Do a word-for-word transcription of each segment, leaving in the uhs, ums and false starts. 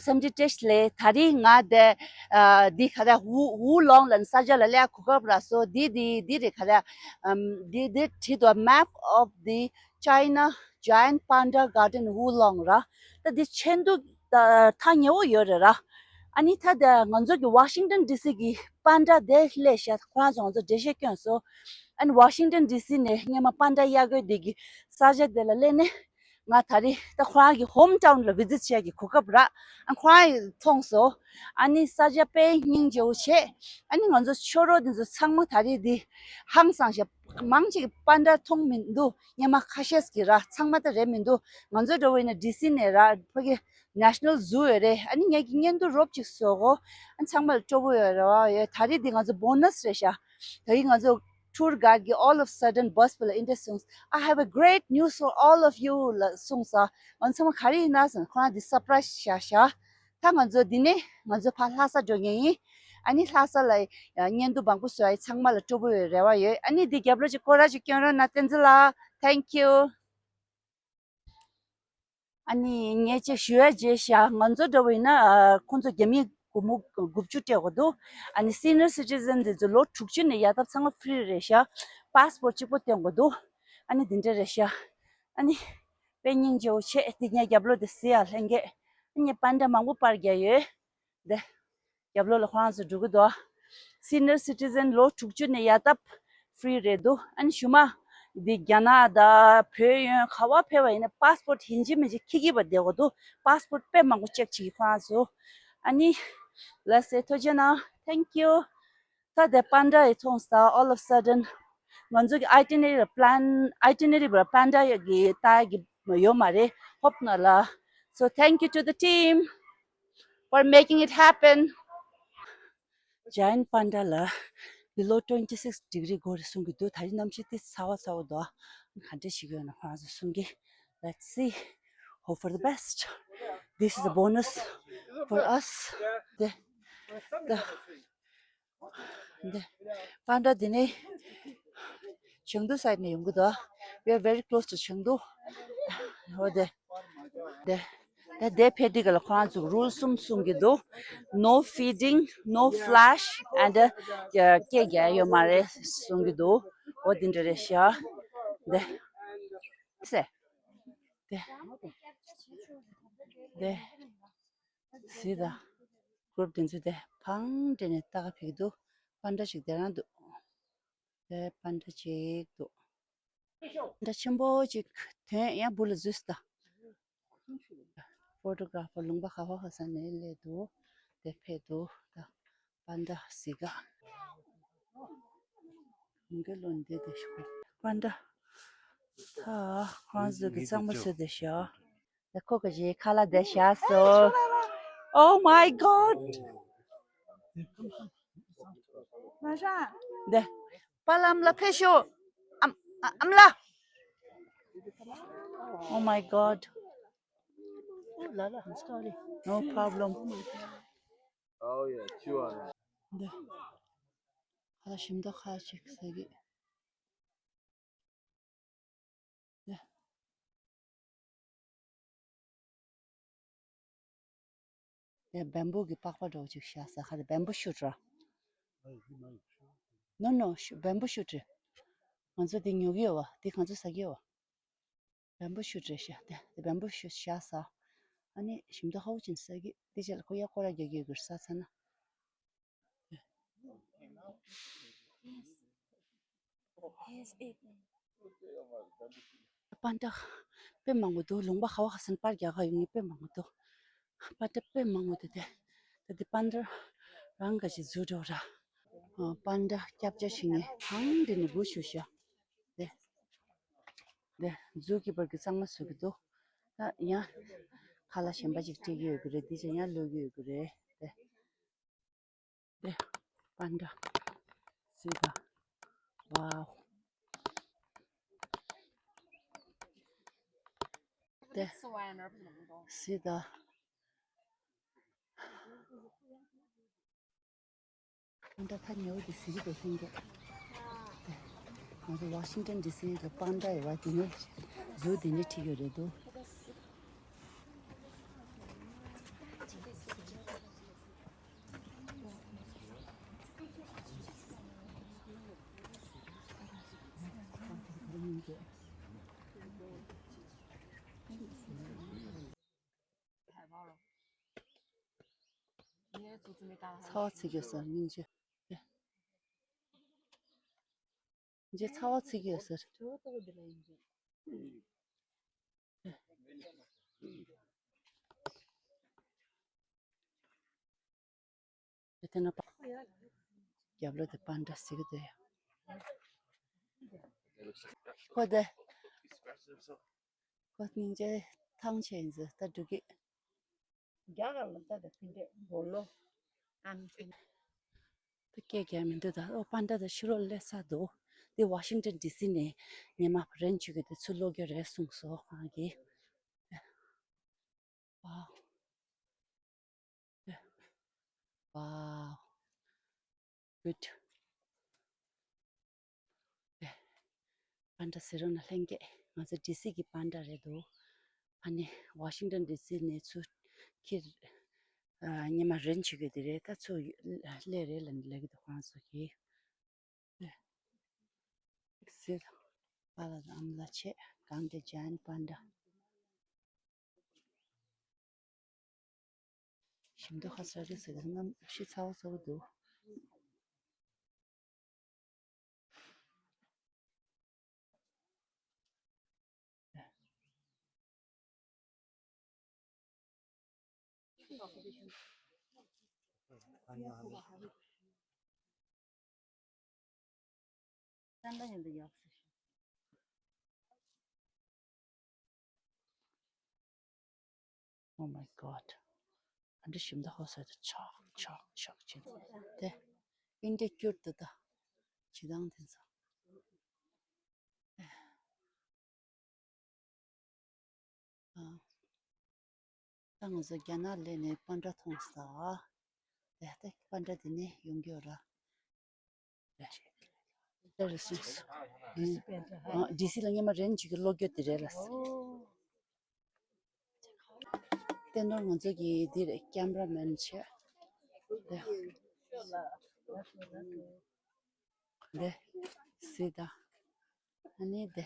སེམས་ཅན་བཀྲ་ཤིས་ལེགས། ད་རིང་ང་དེ་ཨ་འདི་ག་རེ་ཝུ་ཝུ་ལོང་ལ་ས་ཆ་ལ་སླེབས་གོ་སྐབས་རག་སོང་། འདི་འདི་འདི་རེད་ག་རེ་ཨམ་འདི་འདི་བྲིས་འདུག Map of the China Giant Panda Garden Wulong ར། ད་འདི་ཆེན་འདུག་ད་ཐག་ཉེ་བོ་ཡོད་རེད་ར། ཨ་ནི་ད་དེ་ང་ཚོ་གི་ཝ་ཤིང་ཊོན་ཌི་སི་གི་པན་ཌ་དེ་སླེབས་ཤག་ཁོ་རང་ཚོ་ང་ཚོ་འགྲེལ་བཤད་སྐྱོན་སོང་། ཨ་ནི་ཝ་ཤིང་ཊོན་ཌི་སི་ནས་སྔོན་མ་པན་ཌ་གཡར་དགོས་དེ་གི་ས་ཆ་དེ་ལ་སླེབས་ནས། ང་ད་རེས་ད་ཁོ་རང་གི་ཧོམ་ཊའུན་ལ་བི་ཛིཊ་བྱེད་ཡག་གི་གོ་སྐབས་རག་ཨ་ཁོ་རང་གིས་མཐོང་སོང་། ཨ་ནི་ས་ཆ་དཔེ་སྙིང་རྗེ་བོ་བྱས། ཨ་ནི་ང་ཚོ་ཆོས་རོགས་འདི་ཚོ་ཚང་མ་ད་རེས་འདི་ཧང་སངས་ཤག་མང་ཆེ་གི་པན་ཌ་མཐོང་མི་འདུག་སྔོན་མ་ཁ་ཤས་ཀྱིས་ར། ཚང་མ་ད་རེད་མི་འདུག་ང་ཚོ་འདྲ་བོ་ཡིན་ན་ཌི་སི་ནས་ར་ཕ་གི་ནེ་ཤ་ནལ་ཛུ་ཡོད་རེད། ཨ་ནི་ངེད་ཀྱི་བརྙན་ཐུང་རོབ་ཅིག་བཟོ་གོ་ཨ་ཚང་མ་ལ་སྤྲོ་པོ་ཡོད་རེད་བ། ཡོད་ད་རེས་འདི་ང་ཚོ་བོ་ནས་རེད་ཤག་ད་རེས་ང་ཚོ་ཊུར་གྷའིཌ་ཀྱིས་all of a sudden བྷ་སི་པ་ལ་འདི་འདྲ་གསུངས། I have a great news for all of you ལ་གསུངས་ས། ང་ཚང་མ་ག་རེ་ཡིན་ན་ཟེར་ན་ཁོ་རང་འདི་སར་པ་རའི་ཛི་བཞག་ཤག་ད་ང་ཚོ་འདི་ནས་ང་ཚོ་ཕར་ལྷ་ས་འགྲོ་མཁན་ཡིན། ཨ་ནི་ལྷ་ས་ལ་བརྙན་ཐུང་མང་པོ་བཟོ་ཡ་ཚང་མ་ལ་སྤྲོ་པོ་ཡོད་རེ་བ་ཡོད། ཨ་ནི་འདི་རྒྱབ་ལོགས་ཀྱི་སྐོར་ར་ཅིག་སྐྱོན་རོགས་གནང་བསྟན་འཛིན་ལགས། Thank you. ཨ་ནི་ངས་ཅིག་ཞུ་ཡ་བརྗེད་ཤག་ང་ཚོ་འདྲ་བོ་ཡིན་ན་ཨ་ཁོང་ཚོ་རྒྱ་མི་སྒོར་མོ་དགུ་བཅུ་སྤྲད་དགོས་འདུག་ཨ་ནི་སི་ནི་ཡར་སི་ཊི་ཛན་འདི་ཚོ་ལོ་དྲུག་ཅུ་ནས་ཡར་ལྟ་བུ་ཚང་མ་ཕི་རི་རེད་ཤག་པ་སི་པོར་ཊི་གཅིག་པོ་སྟོན་དགོས་འདུག་ཨ་ནི་འདི་འདྲ་རེད་ཤག་ཨ་ནི་དཔེ་སྙིང་རྗེ་བོ་བྱས། འདི་ངས་རྒྱབ་ལོགས་འདི་གཟིགས་ཡ་ལྷན་རྒྱས། ཨ་ནི་པན་ཌ་མང་པོ་པར་རྒྱག་ཡོད། འདི། རྒྱབ་ལོགས་ལ་ཁོ་རང་ཚོ་འགྲོ་གི་འདུག་སི་ནི་ཡར་སི་ཊི་ཛན་ལོ་དྲུག་ཅུ་ནས་ཡར་ལྟ་བུ་ཕི་རི་རེད་འདུག་ཨ་ནི་གཞུག་མ་འདི་རྒྱ་ནག་དང་བོད་ཡོང་ག་བ་ཕེབས་པ་ཡིན་ན་པ་སི་པོར་ཊི་ཡིན་གཅིག་མིན་གཅིག་འཁྱེར་གྱི་བསྡད་དགོས་འདུག་པ་སི་པོར་ཊི་དཔེ་མང་པོ་ཅེག་བྱེད་ཀྱི་ཁོ་རང་ཚོ། ཨ་ནི་ལགས་སེ་ཐུགས་རྗེ་གནང་། Thank you. ད་དེ་པན་ཌ་ཡི་མཐོང་ས། All of a sudden ང་ཚོ་གི་ཨའི་ཊི་ནེ་རི་པི་ལན་ཨའི་ཊི་ནེ་རི་པི་པན་ཌ་ཡི་གི་ལྟ་གི་ཡོད་མ་རེད། ཧོབ་ན་ལ། So thank you to the team for making it happen. Giant panda ལ་below twenty six degree སྒོར་གསུང་གི་འདུག་ད་རེས་གནམ་གཤིས་ཏིས་ཚ་བ་ཚ་བོ་འདུག་ག་འདྲ་ཞིག་ཡོད་ན་ཁོ་རང་ཚོ་གསུང་གི། Let's see. Hope for the best. This is a bonus for us. འདི་འདི་འདི་པན་ཌ་འདི་ནི་ཆེང་ཏུ་སའིཌ་ནས་ཡོང་གི་འདུག We are very close to Chengdu. འོ་དེ་དེ་དེ་དེ་ཕེ་ཏི་ག་ལ་ཁོ་རང་ཚོ་རུལ་གསུམ་གསུང་གི་འདུག No feeding, no flash and སྐད་རྒྱག་ཡོད་མ་རེད་གསུང་གི་འདུག་འོ་དེ་འདྲ་རེད་ཤག་དེ་ཟེ་དེ་དེ། གཟིགས་དང་། གུར་དེ་ཚོ་དེ་ཕང་སྤྲད་ནས་ལྟ་ག་ཕེབས་ཀྱི་འདུག་པན་ཌ་ཞིག་དེ་རང་འདུག་དེ་པན་ཌ་ཅིག་འདུག་པན་ཌ་ཆེན་པོ་ཅིག་དོན་ཡང་སྦུག་ལ་འཛུལ་སོང་ད། ཕོ་ཊོ་གྷ་ར་ཕར་ལུང་པ་ག་བ་ག་ས་ནས་སླེབས་འདུག་དེ་ཕེབས་འདུག་ད་པན་ཌ་གཟིགས་ག་ལུང་གི་ལོ་འདི་དེ་ཤོག་པན་ཌ། ད་ཁོང་ཚོ་གི་གཙང་མ་ཚོ་དེ་ཤོག་དེ་ཁོ་ག་ཞིག་ཁ་ལག་དེ་བཞག་སོང་། Oh my God. དེ་པ་ལམ་ལ་ཕེབས་ཤོག་ཨམ་ཨ་ཨམ་ལགས། Oh my God. No problem. འདི་ཁ་ལག་ཞིམ་མདོག་ཁ་ཅིག་ཟ་གི། ཡ། བེམ་བུ་གི་པགས་པ་འདྲ་བོ་ཅིག་བཞག་ས་ཁ་རེ་བེམ་བུ་ཤུ་ཊི་ར། No, no, བེམ་བུ་ཤུ་ཊི་རེད། ང་ཚོ་འདི་ཉོ་གི་ཡོད་བ། འདི་ང་ཚོ་ཟ་གི་ཡོད་བ། བེམ་བུ་ཤུ་ཊི་རེད་ཤག་དེ་དེ་བེམ་བུ་ཤུ་ཊི་བཞག་ས། ཨ་ནི་ཞིམ་མདོག་ཧ་གོ་ཅིན་ཟ་གི། འདི་རྗེས་ལ་ཁོ་ཡ་ཁོ་ར་རྒྱག་གི་ཡོད་གི་ས་ཚ་ན། པན་ཌ་དཔེ་མང་པོ་འདུག་ལུང་པ་ག་བ་ག་ས་ནས་པར་རྒྱག་ག་ཡོང་མཁན་དཔེ་མང་པོ་འདུག་པན་ཌ་དཔེ་མང་པོ་འདུག་དེ་ད་དེ་པན་ཌ་རང་ག་ཞིག་འཛུལ་འགྲོ་ར། པན་ཌ་སྐྱབས་བཅོལ་བྱེད་མཁན་གང་འདི་ནས་འབུ་ཞུ་ཤག་དེ་དེ་ཛུ་ཀི་པར་གི་གཙང་མ་བཟོ་གི་འདུག་ད་ཡང་ཁ་ལག་གཞན་པ་ཅིག་སྤྲད་ཀྱི་ཡོད་གི་རེད། འདི་ཅང་ཡང་ལོས་ཀྱི་ཡོད་གི་རེད་དེ། དེ། པན་ཌ། གཟིགས་དང་། ཝའོ། དེ། གཟིགས་དང་། པན་ཌ་ཐག་ཉེ་བོ་དེ་གཟིགས་ཀྱི་འདུག་ལྷན་རྒྱས། དེ། ང་ཚོ་ཝ་ཤིང་ཊོན་ཌི་སི་གི་པན་ཌ་ཡོད་པ་དེ་ནས་ཛུ་དེ་ནས་ཁྲིད་ཀྱི་རེད་འདུག་ཚ་བ་ཚིག་ཡོད་ས་སྙིང་རྗེ། ཨེ། ངས་ཚ་བ་ཚིག་ཡོད་ཟེར། དེ་ན་པ། རྒྱབ་ལོགས་དེ་པན་ཌ་ཟེར་གི་འདུག་ཡ། ཁོ་དེ། ཁོ་སྙིང་རྗེ་ཐང་ཆད་ཡིན་ཟེར་ད་འགྲོ་གི། རྒྱ་གར་ལ་ལྟ་དང་ཕི་འདྲེ་མགོ་ལོ་ཨམ་ཆེན། ད་སྐད་རྒྱག་མི་འདུག་ད་ཨོ་པན་ཌ་ད་ཕྱི་ལོགས་སླེབས་ཚར་འདུག་དེ་ཝ་ཤིང་ཊོན་ཌི་སི་ནས་ཉི་མ་རེན་བྱེད་ཀྱི་དེ་ཚུར་ལོག་རྒྱུ་རེད་གསུངས་སོ་ཁོང་གིས། ཝའོ། ཝའོ། གུཌ། པན་ཌ་ཟེར་རོགས་ན་ལྷན་རྒྱས། ང་ཚོ་ཌི་སི་གི་པན་ཌ་རེད་འདུག་ཨ་ནི་ཝ་ཤིང་ཊོན་ཌི་སི་ནས་ཚུར་ཁྱེར། ཨ། ཉི་མ་རེན་བྱེད་དགོས་དེ་རེད། ད་ཚུར་སླེབས་རེད་ལབ་ལབ་ཀྱི་འདུག་ཁོ་རང་ཚོ་གིས། ཟེར། པཱ་ལགས་དང་ཨ་མ་ལགས་བྱས་གང་དེ་ཇ་ཡན་པན་ཌ། ཞིམ་མདོག་ཁ་ཚ་རེད་ཟེར་གི་གནམ་གཤིས་ཚ་བ་ཚ་བོ་འདུག Oh my God. ཨ་འདྲ་ཞིམ་མདོག་ཧོ་སོ་དེ་ཆག་ཆག་ཆག་བྱེད་དེ། ཨིན་འདྲ་སྐྱུར་དུ་ད། བྱེད་སྟངས་དེ་ཚོ། ཨ། ད་ང་ཚོ་རྒྱ་ནག་སླེབས་ནས་པན་ཌ་མཐོང་ས། ད་ལྟ་པན་ཌ་འདི་ནས་ཡོང་གི་ཡོད་ར། ད་རེ་སུ། ཨ། ཌི་སི་ལ་སྔོན་མ་རེན་བྱེད་ཀྱི་ལོག་རྒྱུ་དེ་རེད་ལ། བསྟན་ནོར་ང་ཚོ་གི་འདིར་ཀེམ་ར་མེན་བྱས། འདི། འདི། སི་ད། ཨ་ནི་འདི།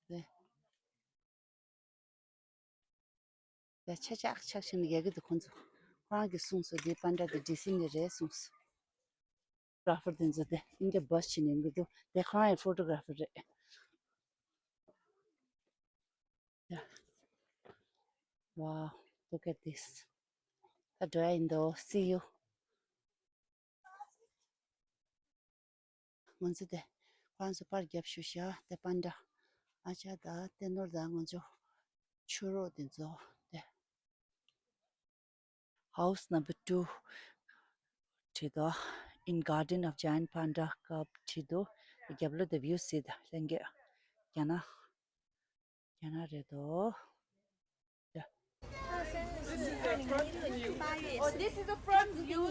འདི། འདི་ཆ་ཆག་ཆག་ཕྱིན་ནས་རྒྱག་གི་འདུག་ཁོང་ཚོ། ཁོ་རང་གིས་གསུངས་སོང་། འདི་པན་ཌ་འདི་ཌི་སི་ནས་རེད་གསུངས་སོང་། ཕོ་ཊོ་གྷ་ར་ཕར་དེ་ཚོ་དེ་ཨིན་ཌི་བྷ་སི་བྱས་ནས་ཡོང་གི་འདུག་དེ་ཁོ་རང་ཡི་ཕོ་ཊོ་གྷ་ར་ཕར་རེད། Yeah. Wow, look at this. ད་འགྲོ་ཡ་ཡིན་དོ། See you. ང་ཚོ་དེ་ཁོ་རང་ཚོ་པར་རྒྱབ་ཞུ་བྱ་དེ་པན་ཌ། ཨ་ཅག་དང་བསྟན་ནོར་དང་ང་ཚོ་ཆུ་རོགས་དེ་ཚོ་དེ། House number two བྲིས་འདུག In garden of giant panda cub བྲིས་འདུག་རྒྱབ་ལོགས་དེ་བིའུ་གཟིགས་དང་ལྷན་རྒྱས། རྒྱ་ནག་རྒྱ་ནག་རེད་དོ། This is a front view. Oh, this is a front view.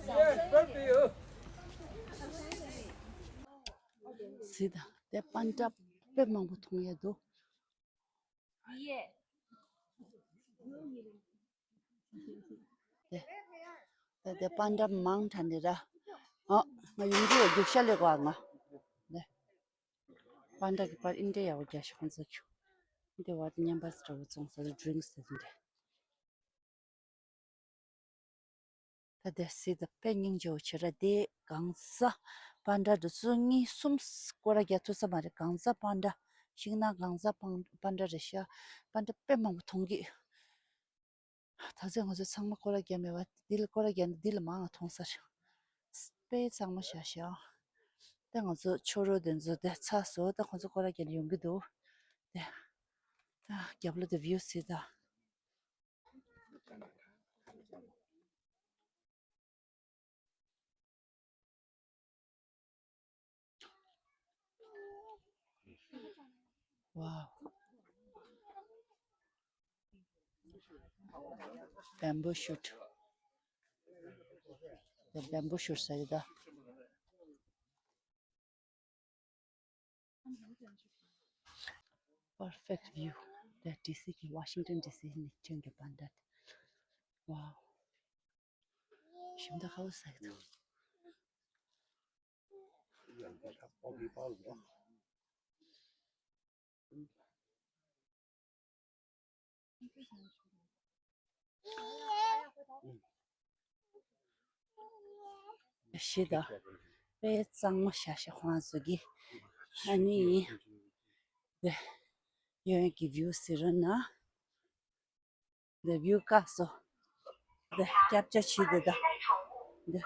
Yes, front view. གཟིགས་དང་དེ་པན་ཌ་དཔེ་མང་པོ་མཐོང་ཡ་འདུག Yeah. དེ། དེ་དེ་པན་ཌ་མང་དྲགས་ནི་ར། ཨ། ང་ཡོང་གི་ཡོད། རྒྱུག་ཤར་ལས་གོ་ང་། དེ། པན་ཌ་གི་པར་ཨིན་ཌི་ཡ་ཡག་པོ་རྒྱག་ཤོག་ཁོང་ཚོ་ཁྱོད། འདི་བར་དུ་མཉམ་པར་འདྲ་བོ་བཙོང་ས་ཌི་རིང་སི་དེ་འདྲ། ད་དེ་སི་ད་དཔེ་སྙིང་རྗེ་བོ་བྱེད་ར། དེ་གང་ཟག་པན་ཌ་འདི་ཚོ་གཉིས་གསུམ་སྐོར་ར་རྒྱག་ཐུབ་ས་མ་རེད། གང་ཟག་པན་ཌ། ཤིང་ནགས་གང་ཟག་པན་པན་ཌ་རེད་ཤག་པན་ཌ་དཔེ་མང་པོ་མཐོང་གི། ད་ཚོད་ང་ཚོ་ཚང་མ་སྐོར་ར་རྒྱག་མེད་པ། འདི་ལ་སྐོར་ར་རྒྱག་ནས་འདི་ལ་མང་ང་མཐོང་ས་རེད། དཔེ་གཙང་མ་བཞག་ཤག་ད་ང་ཚོ་ཆོ་རོ་དེ་ཚོ་དེ་ཚར་སོང་། ད་ཁོང་ཚོ་སྐོར་ར་རྒྱག་ནས་ཡོང་གི་འདུག་དེ། ད་རྒྱབ་ལོགས་དེ་བིའུ་གཟིགས་དང་། Wow. Bamboo shoot. The bamboo shoot ཟེར་གི་ད། Perfect view. ད་ཌི་སི་གི་ཝ་ཤིང་ཊོན་ཌི་སི་ནས་ཐོན་གྱི་པན་ཌ། Wow. ཞིམ་མདོག་ཧ་གོ་ས་ཡོད་དོ། ཤི་ད། དཔེ་གཙང་མ་ཤ་ཤ་ཁོང་ཚོ་གི། ཨ་ནི། དེ། ཡོན་གྱི་བིའུ་ཟེར་ན། དེ་བིའུ་བཀག་སོ། དེ་སྐྱབས་བཅའ་བྱེད་དེ་ད། དེ།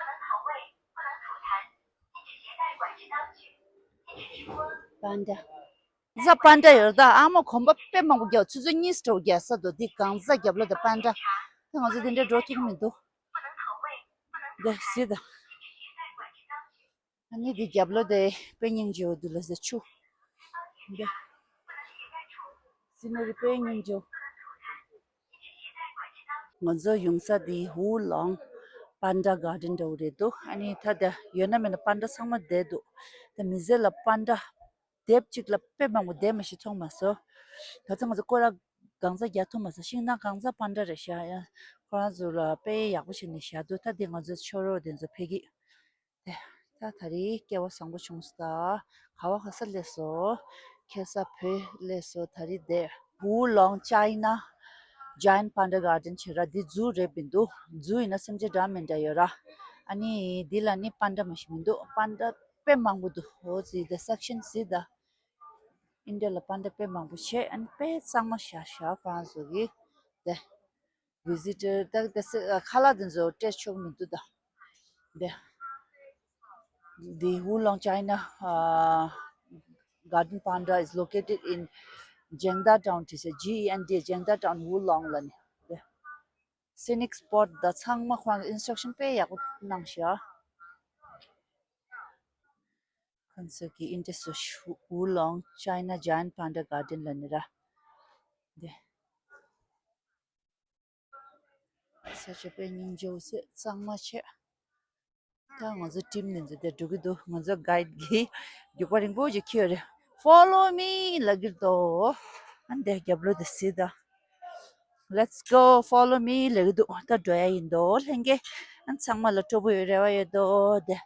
པན་ཌ། གང་ཟག་པན་ཌ་ཡོད་ད། ཨ་མ་གོམ་པ་དཔེ་མང་པོ་རྒྱག་ཆུ་ཚོད་གཉིས་སྤྲོ་རྒྱག་ས་དོ། འདི་གང་ཟག་རྒྱབ་ལོ་དེ་པན་ཌ། ད་ང་ཚོ་དེ་འདྲ་འགྲོ་ཐུབ་ཀྱི་མི་འདུག་དེ་སི་ད། ཨ་ནི་དེ་རྒྱབ་ལོ་དེ་དཔེ་སྙིང་རྗེ་བོ་འདུག་ལ་ཟེར་ཆུ། དེ། སི་ནེ་རི་དཔེ་སྙིང་རྗེ་བོ། ང་ཚོ་ཡོང་ས་དེ་ཧུའུ་ལོང་པན་ཌ་གར་ཌེན་འདྲ་བོ་རེད་འདུག་ཨ་ནི་ད་ལྟ་ཡོད་ན་མེད་ན་པན་ཌ་ཚང་མ་བསྡད་འདུག་ད་མི་ཚེ་ལ་པན་ཌ་དེབ་གཅིག་ལ་དཔེ་མང་པོ་བསྡད་མ་ཤེས་མཐོང་མ་སོང་། ད་ཚོ་ང་ཚོ་སྐོར་ར་གང་ཟག་རྒྱག་ཐུབ་མ་སོང་། ཤིང་ནགས་གང་ཟག་པན་ཌ་རེད་ཤག་ཡ། ཁོ་རང་ཚོ་ལ་དཔེ་ཡག་པོ་བྱས་ནས་བཞག་འདུག་ད་དེ་ང་ཚོ་ཆོས་རོགས་དེ་ཚོ་ཕེབས་ཀྱི། དེ། ད་ད་རེས་སྐལ་བ་བཟང་པོ་བྱུང་སོང་ད། ག་བ་ག་ས་སླེབས་སོང་། ཁ་སང་བོད་སླེབས་སོང་ད་རེས་དེ། ཧུའུ་ལོང་ཅའི་ན་ཇ་ཡན་པན་ཌ་གར་ཌེན་བྱས་ར། འདི་ཛུ་རེད་མི་འདུག་ཛུ་ཡིན་ན་སེམས་ཅན་འདྲ་མི་འདྲ་ཡོད་ར། ཨ་ནི་འདི་ལ་ནི་པན་ཌ་མ་ཞིག་མི་འདུག་པན་ཌ་དཔེ་མང་པོ་འདུག་འོ་ཟི་ད་སེག་ཤན་ཟི་ད། ཨིན་ཌི་ཡ་ལ་པན་ཌ་དཔེ་མང་པོ་བྱས། ཨ་ནི་དཔེ་གཙང་མ་ཤ་ཤ་ཁོ་རང་ཚོ་གི་དེ། བི་ཟི་ཊར་ད་དེ་སི་ཁ་ལག་དེ་ཚོ་སྤྲད་ཆོག་མི་འདུག་ད། དེ། The Hulong China uh, Garden Panda is located in Jengda Town. It's a G E N D A, Jengda Town, Hulong ལ་ནི། དེ། སི་ནིག་སི་པོཊ་ད་ཚང་མ་ཁོ་རང་ཨིན་སི་ཊྲག་ཤན་དཔེ་ཡག་པོ་གནང་ཤག་ཁོང་ཚོ་གི་ཨིན་ཌི་སི་ཧུ་ལོང་ཅའི་ན་ཇ་ཡན་པན་ཌ་གར་ཌེན་ལ་ནི་ར། དེ། ས་ཆ་དཔེ་སྙིང་རྗེ་བོ་ཟེ་གཙང་མ་བྱས། ད་ང་ཚོ་ཊིམ་ནི་ཚོ་དེ་འགྲོ་གི་འདུག་ང་ཚོ་གའིཌ་གིས་རྒྱུག་པ་རིང་པོ་ཅིག་ཁྱེར་ཡོད་རེད། Follow me ལབ་ཀྱི་འདུག་ཨ་འདི་རྒྱབ་ལོགས་དེ་གཟིགས་དང་། Let's go, follow me ལབ་ཀྱི་འདུག་ད་འགྲོ་ཡ་ཡིན་འདུག་ལྷན་རྒྱས། ཨ་ཚང་མ་ལ་སྤྲོ་པོ་ཡོད་རེ་བ་ཡོད་འདུག་དེ།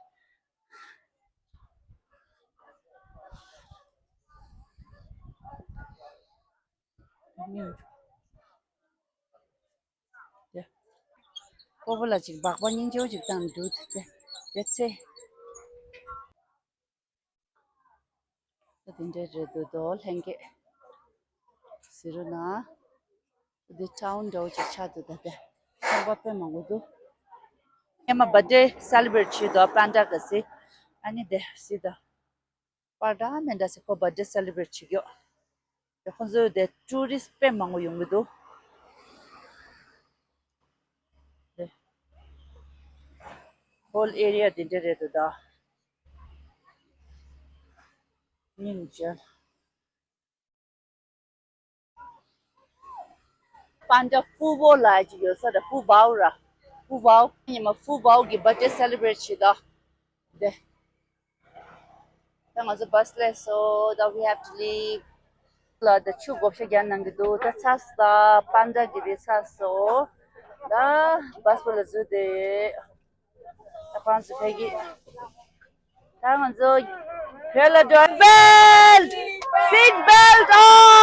དེ། སྤོ་བོ་ལ་ཅིག་སྦག་སྦག་སྙིང་རྗེ་བོ་ཅིག་བཏང་འདུག་དེ། དེ་ཚེ། ད་དེ་འདྲའི་རེད་འདུག་དོ་ལྷན་རྒྱས། ཟེར་རོ་ན། དེ་ཊའུན་འདྲ་བོ་ཅིག་ཆགས་འདུག་ད་དེ། ཁང་པ་དཔེ་མང་པོ་འདུག་ངས་མ་བར་ཌེ་སེ་ལི་བྷི་རེཊ་བྱེད་དོ་པན་ཌ་ག་སི། ཨ་ནི་དེ་སི་ད། པར་འདྲ་མི་འདྲ་ཟེར་ཁོ་བར་ཌེ་སེ་ལི་བྷི་རེཊ་བྱེད་ཀྱོག་དེ་ཁོང་ཚོའི་དེ་ཊུ་རི་སི་ཊི་དཔེ་མང་པོ་ཡོང་གི་འདུག་དེ། ཧོལ་ཨེ་རི་ཡ་དེ་འདྲ་རེད་འདུག་ད། སྙིང་རྗེ། པན་ཌ་ཧྥུ་བོ་ལ་ཅིག་ཡོད་ས་ར། ཧྥུ་བའོ་ར། ཧྥུ་བའོ། ཉི་མ་ཧྥུ་བའོ་གི་བར་ཌེ་སེ་ལི་བྷི་རེཊ་བྱེད་དོ། དེ། ད་ང་ཚོ་བྷ་སི་སླེབས་སོང་། ད་we have to leave. ལ་ད་ཆུ་བགོ་བཤའ་རྒྱག་གནང་གི་འདུག་ད་ཚར་སོང་། ད་པན་ཌ་གི་དེ་ཚར་སོང་། ད་བྷ་སི་པོ་ལ་འཛུལ་ཏེ། ད་ཁོང་ཚོ་ཕེབས་ཀྱི། ད་ང་ཚོ་བོད་ལ་འགྲོ། Belt! Seat belt on!